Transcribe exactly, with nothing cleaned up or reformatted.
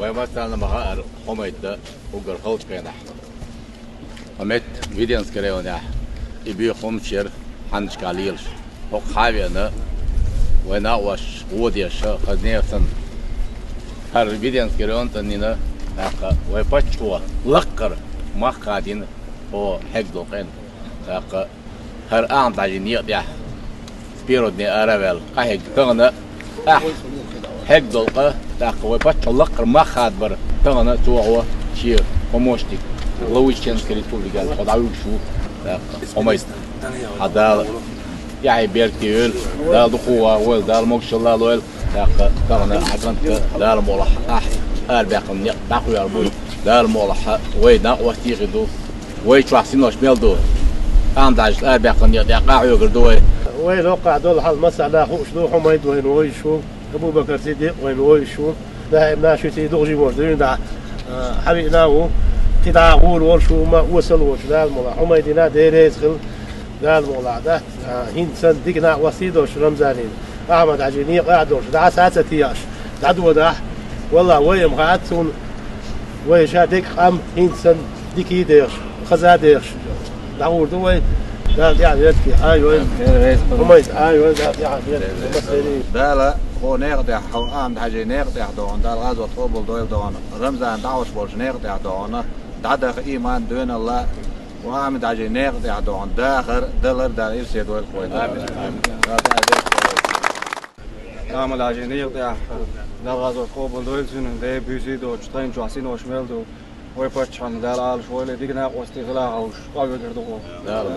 Вай массарна ма хаъара, Хьумайд да уггар халчу хенахь. Хьо метта Веденский районехь и буьйхамаш яра хьаннашкахь лелаш. ХӀокху хьа а веана, вайн накъосташа вон дезаш, хаза нехан санна. ХӀара Веденский район цӀанйина, тӀаккха вай паччахьо лаккхара мах хадийна хӀокху хьегна долу къен. ТӀаккха хӀара Ахьмад-Хьаьжин некъа тӀехь с первого дня ара а ваьлла, къахьегна тахана, ахь хьегна долу къа, тӀаккха вай паччахьо лаккхара мах хадабар тахана цо хьо шен помощник главы Чеченской Республики аьлла хьо дӀавуьгуш ву, тӀаккха Хьумайд. Хьан Дала тӀаьхье беркате йойла, Дала дукха вахавойла, Дала могушалла лойла, тӀаккха тахана хьан кӀанта Дала мукъалахь ахь арабаьккхина некъ дӀакхоьхьур бу, Дала мукъалахь вай накъостий хир ду. Вай чохь синош мел ду? Ахьмад-Хьаьжас арабаьккхина некъа тӀехь къахьоьгур ду вай. Вай локхахь долу хьал массарна хууш ду, Хьумайд вайна вовзаш ву, Абу-Бакар-Сиддикъ вайна вовзаш ву. Даим нах шуьца дукха жима волуш дуьйна дӀа, а, хьан виъна а ву, кхин дӀа а гӀур волуш ву, ма осал воцуш, Дала мукъалахь. Хьумайдина Дела реза хила, Дала мукъалахь, да? А, хӀинца санна дика накъостий долуш Рамзанина, Ахьмад-Хьаьжин некъа а долуш, дӀа схьа а ца тешаш, дӀадодахь. Валлахь, вай-м хаьа цунна, вай ша дерг къам хӀинца санна дика а дехаш, хаза а дехаш, дӀагӀур ду вай. Дала тӀаьхьа верг а йойла. Хьумайд а йойла, Дала тӀаьхьа верг. Дала хӀокху некъа тӀехь, хьо Ахьмад-Хьаьжин некъа тӀехь дохуна, Дала гӀазот къобал дойла дохуна, Рамзан дӀахьош болчу некъа тӀехь дохуна, дӀадаха ийман, доьналла, Ахьмад-Хьаьжин некъа тӀехь дохуна дахар, далар Дала ирсе дойла вай. Амин. Амин. Дала тӀаьхьа верг а йойла. Ахьмад-Хьаьжин некъа тӀехь Дала гӀазот къобал дойла цуьнан, Дела буьйса а доцуш, тхайна чохь синош мел ду. Вай паччахьна Дала Ӏалаш войла, дика накъостий хила хьовсуш къахьоьгур ду хьо. Дала.